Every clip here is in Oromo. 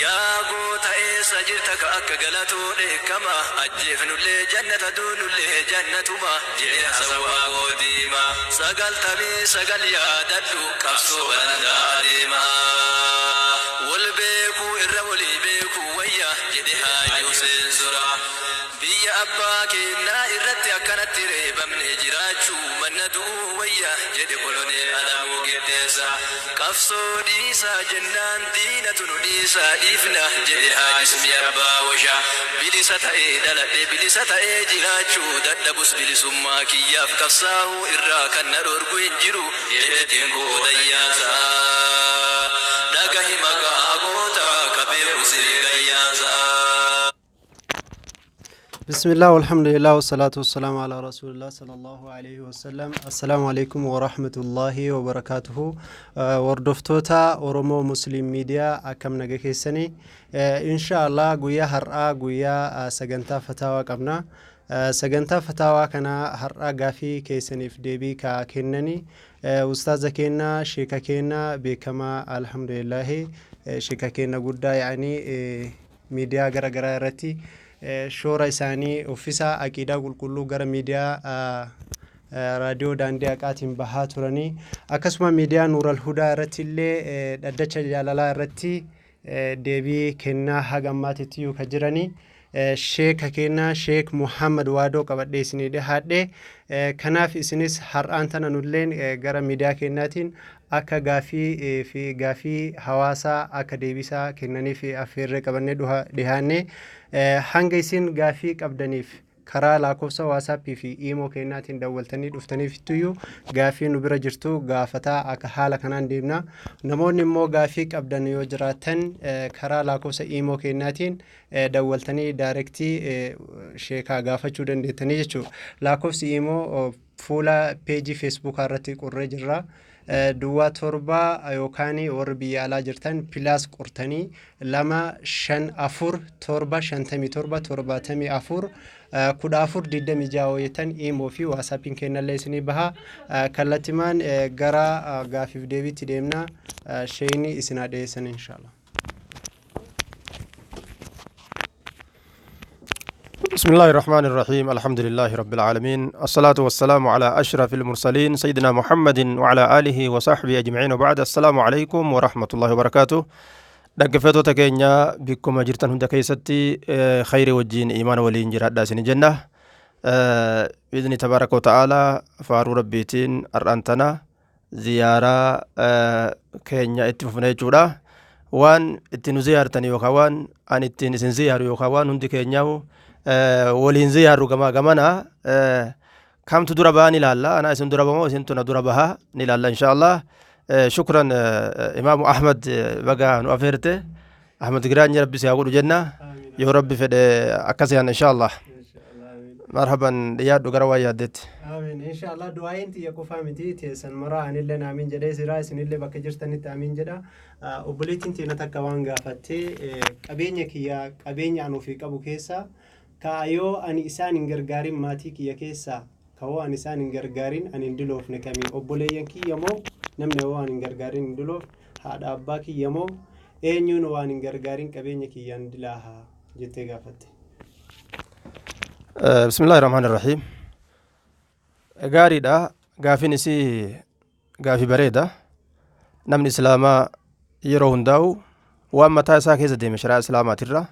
Yaa goota eessa jirta ka akka galatoo dheekkama ajjeefnullee jannata duunullee jannatuma jedhe hasawaa goodiima 99 yaadadhu qabsoo barandaa adeema. Wal beekuu irra walii beekuu wayya jedhe Haaji Huseen Zora. Biyya abbaa keennaa irratti akkanatti reebamne jiraachuu manna du'uu wayya jedhe Koloneel Alamuu Qixxeessa. Qabsoo dhiisaa jennaan diinatu nu dhiisaa dhiifna jedhe Haaji Ismii Abbaa Wosha. Bilisa ta'ee dhaladhe bilisa ta'ee jiraachuu dadhabus bilisummaa kiyyaaf qabsaa'uu irraa kan na dhorgu hin jiru jedhe Dinquu Dayyaasaa. Dhagahi maqaa gootaa ka beeku si gayyaasaa. بسم الله والحمد لله والصلاة والسلام على رسول الله صلى الله عليه وسلم. السلام عليكم ورحمة الله وبركاته. Hordoftoota Oromoo Muslim Media, akkam naga keessanii? Insha Allah guyyaa har'aa guyyaa sagantaa fataawaa qabna. Sagantaa fataawaa kana har'aa gaafii keessaniif deebii ka kennani ustaaza keenna, sheeka keenna beekamaa, alhamdulillahi, sheeka keenna guddaa, yaa'anii miidiyaa gara garaa irratti shoora isaanii uffisa aqiidaa qulqulluu gara miidiyaa raadiyoo Daandii Haqaatiin bahaa turanii, akkasuma miidiyaa Nuural Hudaa irratti illee dhaddacha jaalalaa irratti deebii kennaa haga ammaatitti iyyuu ka jiranii sheeka keenna Sheek Muhammad Waadoo qabadhee isinii dhihaadhe. Kanaaf isinis har'aan tana nulleen gara miidiyaa keenyaatiin akka gaafii fi gaafii hawaasaa akka deebisaa kennaniif affeerree qabannee dhihaanne. Hanga isin gaafii qabdaniif karaa lakkoofsa WhatsAppii fi imo keenyaatiin dawwaltanii dhuftaniifittuyyuu gaafii nu bira jirtu gaafataa akka haala kanaan deemna. Namoonni immoo gaafii qabdan yoo jiraatan karaa lakkoofsa imo keenyaatiin dawwaltanii direct sheekaa gaafachuu dandeettanii jechuudha. Lakkoofsi imo fuula peejii Facebookaa irratti qurree jirra. Duwwaa 7 yookaan warri biyya alaa jirtan plus qortanii 2 5 4 7 57 74 14 26 hojjetan imo fi WhatsAppiin kennallee isinii baha. Kallattimaan gara gaafiif deebiitti deemna. Sheeyni isin haa dhiyeessan inshaallah. بسم الله الرحمن الرحيم، الحمد لله رب العالمين، الصلاة والسلام على أشرف المرسلين سيدنا محمد وعلى آله وصحبه أجمعين، وبعد، السلام عليكم ورحمة الله وبركاته. Dhaggeeffattoota keenya bikkuma jirtan hunda keessatti khayri wajjiin imaana waliin jiraadhaa isin jenna. Bi'izni tabaaraka wa ta'aalaa faaruu rabbiitiin har'aan tana ziyaaraa keenya itti fufna jechuudha. Waan itti nu ziyaartan yookaan waan an ittiin isin ziyaaru yookaan waan hundi keenyaa waliin ziyaarru gamaa gamana kamtu dura bahaa ni ilaalla. Anaa isin dura bamoo isintu na dura bahaa ni ilaalla insha Allah. Shukran Imaamu Ahmad, baga nu afeerte. Ahmad Giraanyi, rabbi si haa godhu jenna. Yoo rabbi fedhe akkas yaanna insha Allah. Marhaban, dhiyaadhu gara waan yaaddetti. Amiin inshallah. Du'aayin tiyya qofaa miti, teessan maraa anillee amiin jedhee siraa, isinillee bakka jirtanitti amiin jedha. Obboleettiin teena takka waan gaafattee, qabeenya kiyya, qabeenya an ofii qabu keessa kaayoo ani isaan hin gargaarin, maatii kiyya keessaa kawoo ani isaan hin gargaarin ani hin diloofne kamii? Obboleeyyan kiyya moo, namni yoo waan hin gargaarin hin diloofne haadha abbaa kiyya moo, eenyuun waan hin gargaarin qabeenya kiyyaan dilaahaa jettee gaafatte. بسم الله الرحمن الرحيم. Gaariidha, gaafiin isii gaafii bareeda. Namni islaamaa yeroo hundaa'u waan mataa isaa keessa deeme sharaa islaamaatirra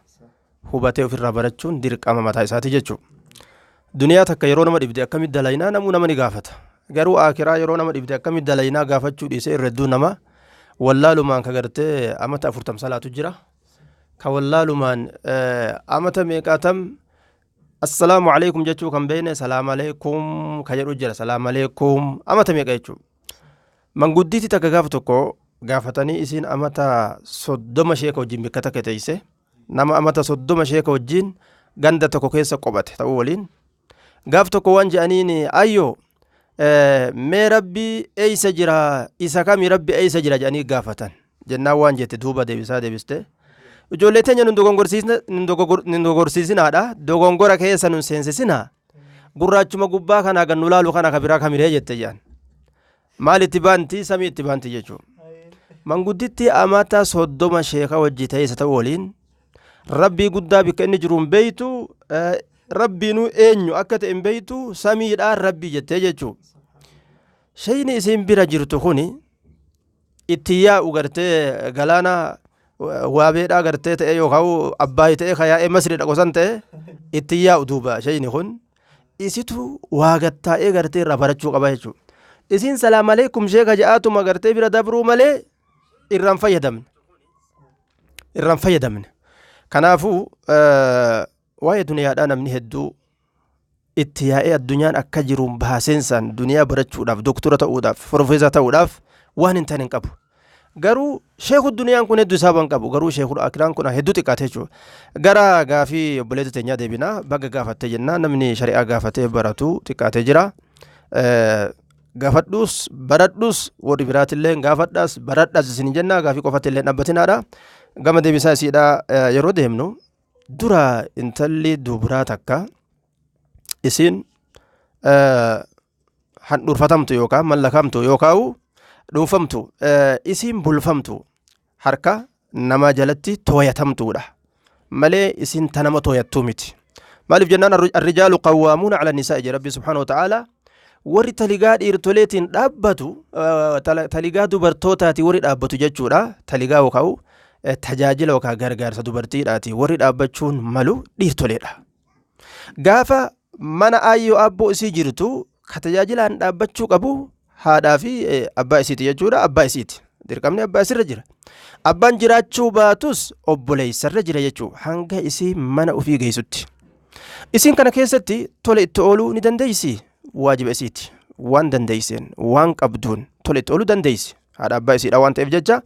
hubatee ofirraa barachuun dirqama mataa isaati jechuudha. Duniyaa takka yeroo nama dhibde akkamitti dalaynaa namuu nama ni gaafata. Garuu aakiraa yeroo nama dhibde akkamitti dalaynaa gaafachuu dhiisee irra hedduu nama wallaalumaan ka gartee amata 40 salaatu jira. Ka wallaalumaan amata meeqaatam assalaamu alaikum jechuu kan beekne, salaam alaikum ka jedhu jira, salaam alaikum amata meeqa jechuudha. Manguddiitti takka gaafa tokko gaafatanii, isiin amata 30 sheeka wajjin bikka takka teeyse, nama amata 30 sheeka wajjin ganda tokko keessa qophate ta'uu waliin, gaaf tokko waan je'aniin, "Ayyoo, mee rabbi eeysa jira? Isa kami rabbi eeysa jira?" jedhanii gaafatan. Jennaan waan jette duuba deebisaa deebiste, "Ijoollee teenya nun dogongorsiisinaadha, dogongora keessa nun seensisinaa, gurraachuma gubbaa kanaa gan nu laalu kana ka biraa kamiree?" jette jedhan. Maal itti baanti? Samii itti baanti jechuudha. Mangudditti amata 30 sheeka wajji ta'e isa ta'u waliin rabbii guddaa bikka inni jiru hin beeytu, rabbiinuu eenyu akka ta'e hin beeytu, samiidhaan rabbii jettee jechuu. Shayni isin bira jirtu kuni itti yaa'u gartee galaana waabeedhaa gartee ta'e yookaan abbaayii ta'e ka yaa'ee masri dhaqu san ta'e itti yaa'u. Duuba shayni kun isitu waa gattaa'ee gartee irraa barachuu qaba jechuudha. Isin salaam aleekum sheeka ja'aatuma gartee bira dabruu malee irraan fayyadamne. Irraan fayyadamne. Kanaafuu waa'ee duniyaadhaa namni hedduu itti yaa'ee addunyaan akka jiruun baaseensaan duniyaa barachuudhaaf, doktora ta'uudhaaf, profeesar ta'uudhaaf waan hin taane hin qabu. Garuu sheeku duniyaan kun hedduu isaa hin qabu, garuu sheeku akiraan kun hedduu xiqqaate jechuudha. Gara gaafii obboleessa teenyaa deebinaa, baga gaafattee jennaa. Namni shari'aa gaafatee baratu xiqqaatee jira. Gaafadhuus baradhuus, warri biraatillee gaafadhaas baradhaas isin jennaa, gaafii qofatti illee dhaabbatinaadha. Gama deebisaa isiidhaa yeroo deemnu, dura intalli dubaraa takka isiin handhuurfatamtu yookaan mallakamtu yookaan dhuunfamtu, isiin bulfamtu, harka nama jalatti tooyatamtuudha malee isiin ta nama tooyattuu miti. Maaliif jennaan, arrijaalu qawwaamuuna cala nisaa'i jedhe Rabbi subhaanahu wa ta'aala. Warri taligaa dhiirtoleetiin dhaabbatu, taligaa dubartootaati warri dhaabbatu jechuudha. Taligaa yookaan tajaajila yookaan gargaarsa dubartiidhaati warri dhaabbachuun malu dhiirtoleedha. Gaafa mana aayyoo abboo isii jirtu ka tajaajilaan dhaabbachuu qabu haadhaa fi abbaa isiiti jechuudha. Abbaa isiiti. Dirqamni abbaa isirra jira. Abbaan jiraachuu baatus obboleessarra jira jechuudha, hanga isii mana ofii geessutti. Isiin kana keessatti tole itti ooluu ni dandeessi. Waajiba isiiti. Waan dandeesseen, waan qabduun tole itti ooluu dandeessi. Haadha abbaa isiidha waan ta'eef jecha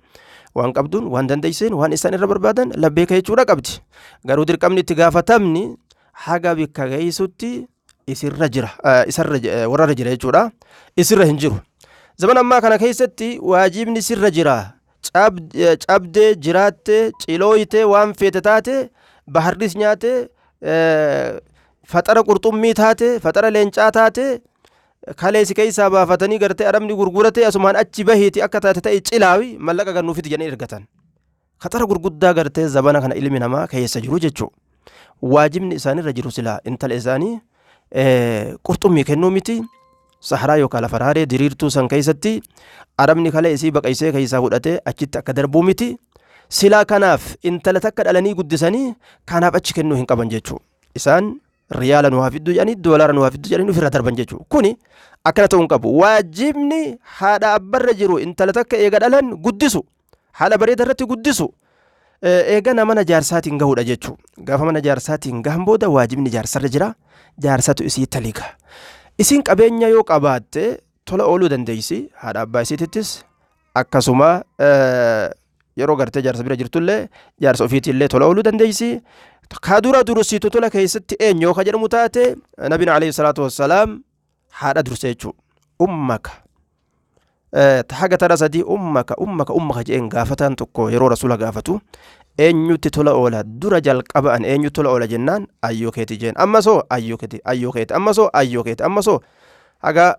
waan qabduun, waan dandeesseen, waan isaan irra barbaadan labbeeka jechuudha qabdi. Garuu dirqamni itti gaafatamni haga bikka geessutti isirra jira, isarra warrarra jira jechuudha. Isirra hin jiru. Zaman ammaa kana keessatti waajibni sirra jira. Cabdee jiraattee, cilooyitee, waan feete taate, baharris nyaate, faxara qurxummii taate, faxara leencaa taate, kalee si keessaa baafatanii gartee arabni gurgurate, asumaan achi bahiiti akka taate ta'e cilaawi mallaqa gannuufiti jedhanii ergatan. Khaxara gurguddaa gartee zabana kana ilmi namaa keessa jiru jechuudha. Waajibni isaanirra jiru silaa intala isaanii qurxummii kennuu miti. Saharaa yookaan lafa raaree diriirtuu san keessatti arabni kalee isii baqaysee keessaa fudhatee achitti akka darbuu miti. Silaa kanaaf intala takka dhalanii guddisanii kanaaf achi kennuu hin qaban jechuudha. Isaan riyaala nu haa fiddu jedhanii, doolaara nu haa fiddu jedhanii ofirraa darban jechuudha. Kuni akkana ta'uu hin qabu. Waajibni haadha abbarra jiru intala takka eega dhalan guddisu. Haala bareeda irratti guddisu. Eegana mana jaarsaatiin gahuudha jechuudha. Gaafa mana jaarsaatiin gahan booda waajibni jaarsarra jira. Jaarsatu isii taliga. Isiin qabeenya yoo qabaatte tola ooluu dandeessi. Haadha abbaa isiitittis akkasuma yeroo gartee jaarsa bira jirtullee jaarsa ofiitillee tola ooluu dandeessi. Ka dura dursitu tola keessatti eenyu yoo ka jedhamu taate, nabiin alayhi salaatu wassalaam haadha durse jechuudha. Ummaka. Haga tara sadii ummaka, ummaka, ummaka jedheen gaafataan tokko yeroo rasuula gaafatu, eenyutti tola oola dura jalqaba'an, eenyutti tola oola jennaan, ayyoo keeti jeen. Ammasoo ayyoo keeti, ayyoo keeti, ammasoo ayyoo keeti, ammasoo haga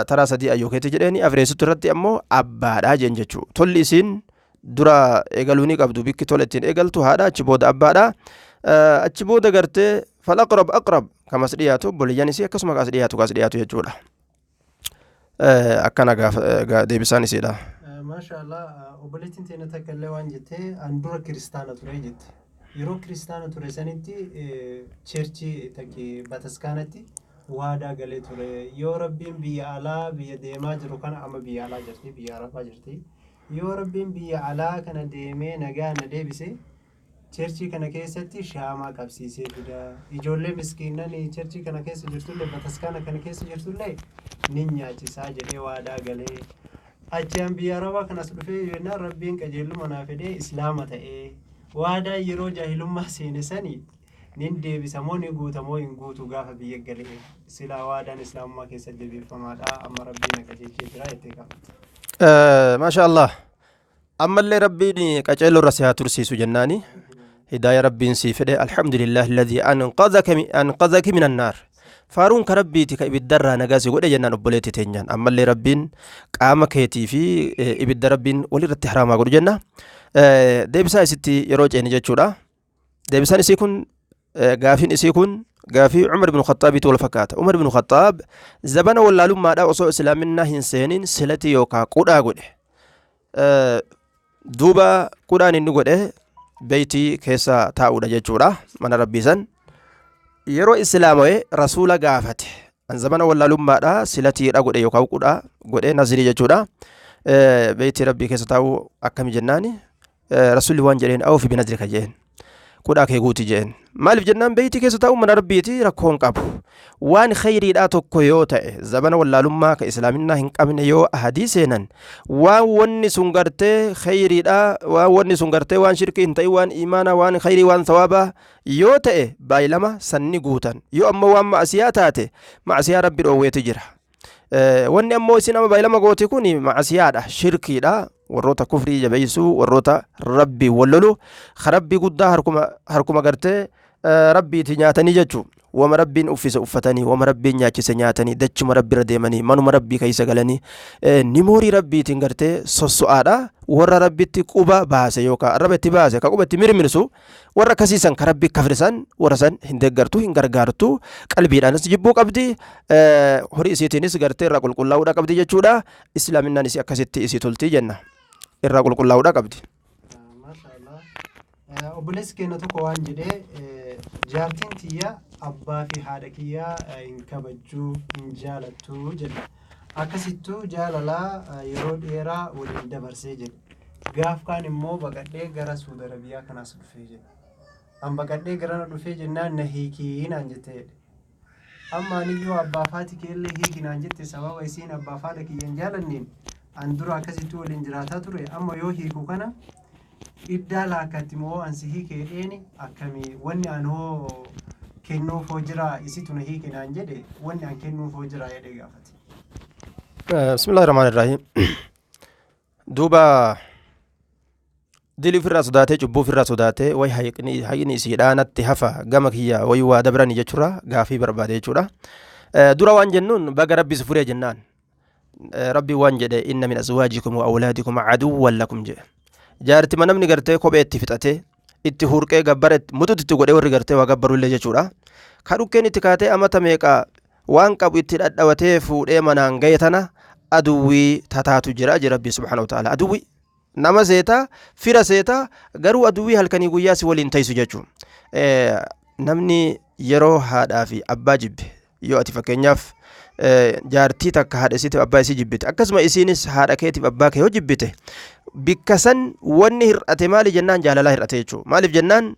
taraa sadii ayyoo keeti jedheeni, afreessitu irratti ammoo abbaadhaa jeen jechuu. Tolli isiin dura eegaluu ni qabdu, bikki tola ittiin eegaltu haadha, achi booda abbaadha, achi booda gartee falaqrab aqrab kamas dhiyaatu obboleeyyan isii, akkasuma kaas dhiyaatu kaas dhiyaatu jechuudha. Akkana gaafa deebisaan isiidha. Maasha Allah, obboleettiin teenya takka illee waan jettee, an dura kiristaana ture jette. Yeroo kiristaana ture sanitti church takki bataskaanatti waadaa galee ture. Yoo rabbiin biyya alaa biyya deemaa jiru kana, amma biyya alaa jirti, biyya arabaa jirti. Yoo rabbiin biyya alaa kana deemee nagaa na deebise, church kana keessatti shaamaa qabsiisee fida. Ijoollee miskiinan church kana keessa jirtullee, bataskaana kana keessa jirtullee nin nyaachisaa jedhee waadaa galee. Achi biyya arabaa kanas dhufee yennaan rabbiin qajeeluma naa fedhee islaama ta'ee, waadaa yeroo jaahilummaa seene sani nin deebisa moo, ni guuta moo hin guutu gaafa biyya galee? Silaa waadaan islaamummaa keessatti jabeeffamaadha, amma rabbiin na qajeelchee jira jettee gaafate. Maasha Allah. Ammallee rabbiin qaceelloo irra si haa tursiisu jennaani. Hidaaya rabbiin sii fedhe, alhamdulillah alladhi anqadhaka min annaar. Faaruun ka rabbiiti ka ibiddarraa nagaa si godhe jennaan obboleetti teenyaan. Ammallee rabbiin qaama keetii fi ibidda rabbiin walirratti haraamaa godhu jenna. Deebisaa isitti yeroo ceeni jechuudha. Deebisaan isii kun, gaafiin isii kun gaafii Umar ibn Khaxaabiitu wal fakkaata. Umar ibn Khaxaab zabana wallaalummaadhaa osoo islaaminaa hin seenin silati yookaa qudhaa godhe. Duuba qudhaan inni godhe beeytii keessa taa'uudha jechuudha mana rabbii san. Yeroo islaamawee rasuula gaafate. An zamana wallaalummaadhaa silatiidha godhe yookaan qudhaa godhe nazirii jechuudha. Beeytii rabbii keessa taa'uu akkami jennaani, rasuulli waan jedheen, awfi binazrika jeen. Qudhaa kee guuti jeen. Maaliif jennaan, beeytii keessa taa'uu mana rabbiiti rakkoo hin qabu. Waan khayriidhaa tokko yoo ta'e, zamana wallaalummaa ka islaaminaa hin qabne yoo ahadii seenan, waan wanni sun gartee khayriidhaa, waan wanni sun gartee waan shirkii hin ta'in, waan imaanaa, waan khayrii, waan sawaabaa yoo ta'e, baay'ilama sanni guutan. Yoo ammoo waan ma'asiyaa taate, ma'asiyaa rabbi dhoowweeti jira. Wanni ammoo isin amma baay'ilama gooti kun ma'asiyaadha, shirkiidha. Warroota kufrii jabeessuu, warroota rabbii wallolu, rabbii guddaa harkuma gartee rabbiiti nyaatanii jechuu, wama rabbiin uffise uffatanii, wama rabbiin nyaachise nyaatanii, dachuma rabbiirra deemanii, manuma rabbii keessa galanii, nimoorii rabbiitiin gartee sosso'aadha. Warra rabbitti quba baase yookaan arraba itti baase, ka quba itti mirmirsu, warra akkasiisan ka rabbi kafrisan, warra san hin deeggartu, hin gargaartu. Qalbiidhaanis jibbuu qabdi, horii isiitiinis gartee irraa qulqullaa'uudha qabdi jechuudha. Islaaminaan isii akkasitti isii toltii jenna, irraa qulqullaa'uudha qabdi. Maashaallah. Obboleessi keenya tokko waan jedhee, jaartiin tiyya abbaa fi haadha kiyyaa hin kabajjuu, hin jaalattu jedha. Akkasittuu jaalalaa yeroo dheeraa waliin dabarsee jedhe. Gaaf kaan immoo baqadhee gara Suudi Arabiyaa kanaas dhufee jedhe. An baqadhee garana dhufee jennaan na hiikii naan jette jedhe. Amma aniyyuu abbaa fi haati keellee hiiki naan jette, sababa isiin abbaa fi haadha kiyya hin jaalanneen an dura akkasittuu waliin jiraataa ture, amma yoo hiiku kana iddaa laakkatti moo an si hiike jedheeni akkamii, wanni an hoo kennuuf hoo jira, isitu na hiike naan jedhe, wanni an kennuuf hoo jira jedhee gaafate. Bismillahi rahmaani rahiim. Duuba dili ofirraa sodaatee, cubbuu ofirraa sodaatee, way hayni isiidhaa natti hafa, gama kiyya way waa dabranii jechuudha gaafii barbaade jechuudha. Dura waan jennuun, baga rabbi si furee jennaan. Rabbi waan jedhe, inna min azwaajikum wa awlaadikum aduwwan lakum jedhe. Jaartima namni gartee kophee itti fixatee itti hurqee gabbara mututti itti godhee, warri gartee waa gabbarullee jechuudha. Ka dhukkeen itti kaatee amata meeqa waan qabu itti dhadhawatee fuudhee manaan gahe tana aduwwii tataatu jira jira rabbi subhaanahu wa ta'ala. Aduwwii nama seetaa, fira seetaa, garuu aduwwii halkanii guyyaa si waliin teessu jechuudha. Namni yeroo haadhaa fi abbaa jibbe, yoo ati fakkeenyaaf jaartii takka haadha isiitiif abbaa isii jibbite, akkasuma isiinis haadha keetiif abbaa kee yoo jibbite, bikka san wanni hir'ate maali jennaan, jaalalaa hir'ate jechuudha. Maaliif jennaan,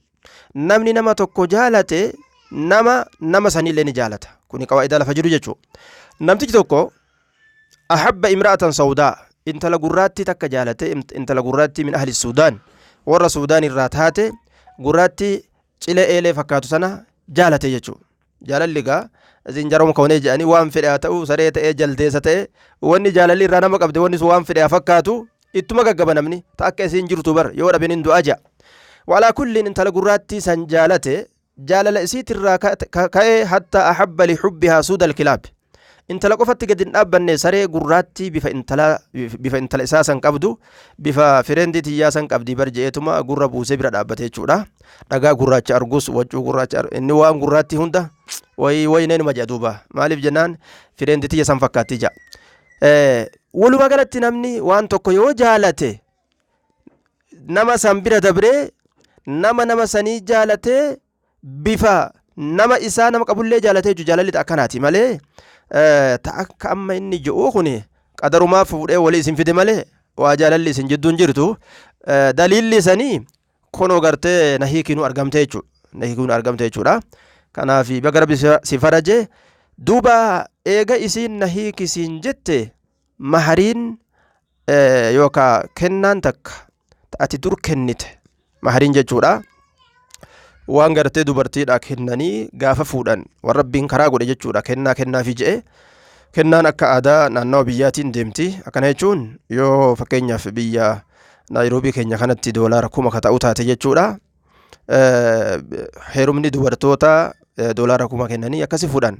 namni nama tokko jaalate nama nama sanillee ni jaalata. Kuni qawaa'idaa lafa jiru jechuudha. Namtichi tokko ahabba imra'atan sawdaa, intala gurraattii takka jaalate, intala gurraattii min ahli Suudaan, warra Suudaan irraa taate, gurraattii cilee eelee fakkaatu sana jaalate jechuudha. Jaalalli gaa zinjaroom kawnee jedhanii, waan fedhe haa ta'u, saree ta'ee, jaldeessa ta'e, wanni jaalalli irraa nama qabde, wanni sun waan fedhe haa fakkaatu, ittuma gaggaba namni ta akka isiin jirtu bar yoo dhabin hin du'a ja'a. Walaa kulliin intala gurraattii san jaalate, jaalala isiitirraa ka'ee hatta ahabba lixubbihaa suudal kilaab. Intala qofatti gadi hin dhaabbanne, saree gurraattii bifa intala bifa intala isaa san qabdu, bifa fireendii tiyyaa san qabdi bar je'eetuma gurra buusee bira dhaabbate jechuudha. Dhagaa gurraacha argus, waccuu gurraacha, inni waan gurraattii hunda wayi wayi neenuma jedha duuba. Maaliif jennaan, fireendii tiyya san fakkaatti ja'a. Walumaa galatti namni waan tokko yoo jaalate, nama san bira dabree nama nama sanii jaalatee, bifa nama isaa nama qabullee jaalatee jechuudha. Jaalalli akkanaati malee ta akka amma inni ji'u kun qadarumaa fuudhee walii isin fide malee waa jaalalli isin jidduun jirtu. Daliilli isanii kunoo gartee na hiikinuu argamte jechuudha, na hiikinuu argamte jechuudha. Kanaaf baga rabbi si faraje. Duuba eega isiin na hiikisiin jette, mahariin yookaa kennaan takka ati dur kennite, mahariin jechuudha, waan gartee dubartiidha kennanii gaafa fuudhan, waan rabbiin karaa godhe jechuudha, kennaa kennaafi je'e. Kennaan akka aadaa naannawa biyyaatiin deemti. Akkana jechuun yoo fakkeenyaaf biyya Naayiroobii keenya kanatti $1000 ka ta'u taate jechuudha, heerumni dubartoota $1000 kennanii akkasi fuudhan.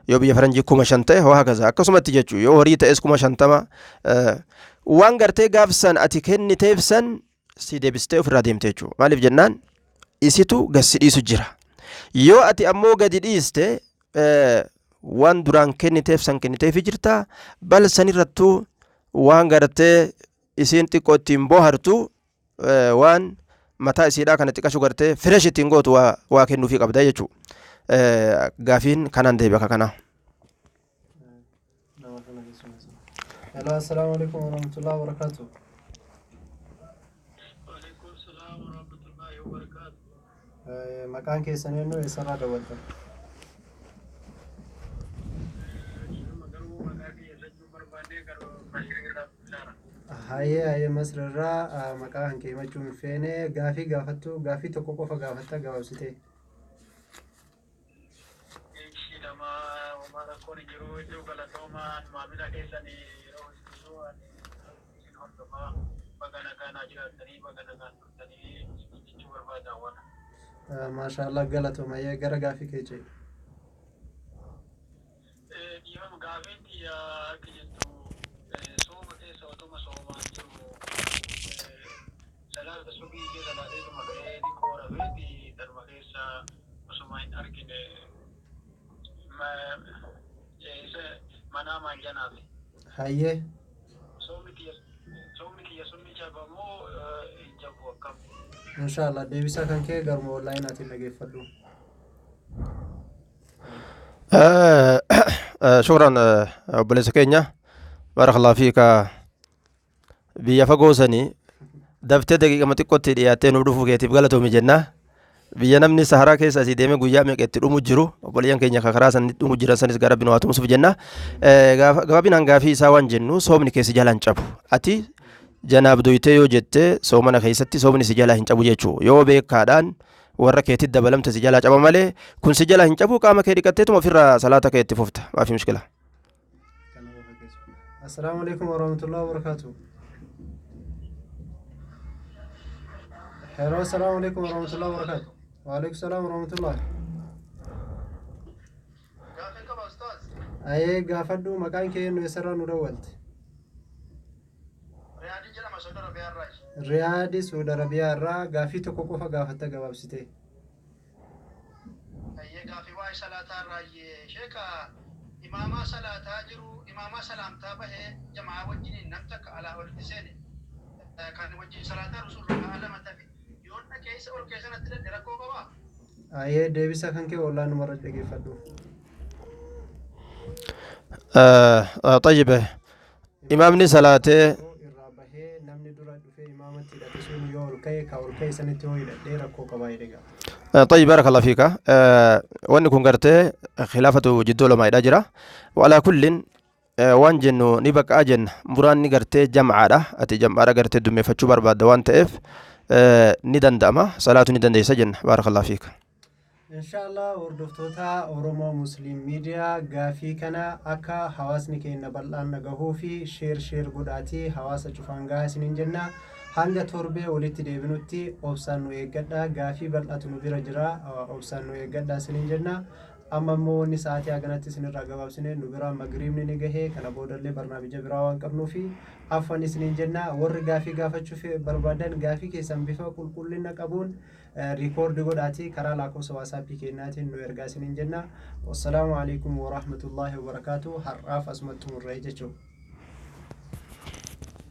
Yoo biyya faranjii 5000 ta'e waa hakaza akkasumatti jechuu, yoo horii ta'es 50,000, waan gartee gaafsan ati kenniteef san si deebistee ofirraa deemte jechuu. Maaliif jennaan isitu gad si dhiisu jira. Yoo ati ammoo gadi dhiiste, waan duraan kenniteef san kenniteefi jirta, bal sanirrattuu waan gartee isiin xiqqoo ittiin boohartu, waan mataa isiidhaa kana xiqqashu gartee fresh ittiin gootu waa kennuufii qabda jechuu. Gaafiin kanaan deebi akka kanaa. Nama kana keessumeessa. Hello, assalaamu alaikum warahmatullahi wabarakatuh. وعليكم السلام ورحمة الله وبركاته. Maqaan keessan eenyu, eessarraa dawwaltan? Garuu maqaa kiyya jechuu barbaadee, garuu Masrii irraa bilbilaara. Hayyee, Masrirraa maqaa kan kee himachuu hin feene, gaafii gaafattu, gaafii tokko qofa gaafatta gabaabsitee. Ishii lama homaa rakkoon hin jiru, iddoo galatoomaan maamila keessanii yeroo hedduu ani isin hordofaa, baga nagaan haa jiraattanii, baga nagaan turtanii jechuu barbaada waan. Maashaallah, galatooma. Hayyee, gara gaafii kee ce'i. Dhiifama, gaafiin xiyya akka jettu sooma keessa otuma soomaan jiru salaata subii keessa laateetuma ga'ee xiqqoo rafeeti tanuma keessa osuma hin argine manaa maanjanaafi. Hayyee. Soomni kiyya sun ni jabamoo hin jabu, akkam? Inshaallah, deebisaa kan kee garuma onlaayinaatiin dhageeffadhu. Shukran, obboleessa keenya, barakallahu fiika. Biyya fagoo sanii daftee daqiiqama xiqqootti dhiyaattee nuuf dhufuu keetiif galatoomi jenna. Biyya namni saharaa keessa asii deemee guyyaa meeqa itti dhumu jiru, obboleeyyan keenya karaa san dhumu jiran sanis gara rabbi nu haa tumsuuf jenna. Gabaabinaan gaafii isaa waan jennu, soomni keessi jala hin cabu. Ati janaabdoytee yoo jette soomana keessatti soomni si jalaa hin cabu jechuu. Yoo beekaadhaan warra keetit dabalamte si jalaa caba malee kun si jalaa hin cabu. Qaama kee dhiqatteetuma ofirraa salaata kee itti fufta, maafi mushkila. Assalaamu alaikum warahmatullahi wabarakatuh. Hello, assalaamu alaikum warahmatullahi wabarakatuh. Wa alaikum salaam warahmatullahi. Gaafii qaba, ustaaz. Ayee, gaafadhu. Maqaan kee eenyu, eessarraa nu dawwalte? Riyaadii jedhama, Saudi Arabiyaa irraa. Riyaadi, Saudi Arabiyaa irraa. Gaafii tokko qofa gaafatta gabaabsitee. Ayyee, gaafii waa'ee salaataa irraa, sheeka, imaamaa salaataa jiru, imaamaa salaamtaa bahee jamaa wajjiniin nam takka alaa olitti seene, kan wajjin salaataa rusul rakaa lama tafe, yoo dhaqee isa ol keessa natti dadhe rakkoo qabaa? Ayee, deebisa kan kee onlaayinumarra dhageeffadhu. طيب, imaamni salaatee irraa bahee namni dura dhufee imaamatti hidhate sun yoo ol ka'e, ka ol ka'e sanitti yoo hidhadhee rakkoo qabaa jedhe gaa. طيب، بارك الله فيك. Wanni kun gartee khilaafatu jidduu lamaadha jira. وعلى كل waan jennu ni baqaa jenna, muraanni gartee jam'aadha, ati jam'aadha gartee dummeeffachuu barbaadda waan ta'eef ni danda'ama, salaatu ni dandeessa jenna. بارك الله فيك. Inshaallah, hordoftoota Oromoo Musliim Miidiyaa, gaafii kana akka hawaasni keenya bal'aan dhagahuu fi share share godhaatii hawaasa cufaan gahaa isiniin jenna. Hanga torbee walitti deebinutti obsaan nu eeggadha. Gaafii bal'aatu nu bira jira. Obsaan nu eeggadha isiniin jenna. Amma immoo wanni sa'aatii haganatti isinirraa gabaabsine, nu biraa magriibni ni gahee, kana boodallee barnaamija biraa waan qabnuufi afwan isiniin jenna. Warri gaafii gaafachuuf barbaadan gaafii keessan bifa qulqullina qabuun record godhaatii karaa lakkoofsa WhatsAppii keenyaatiin nu ergaa isiniin jenna. Wassalaamu alaikum warahmatullaahi wabarakaatu. Har'aaf asumatti murree jechuudha.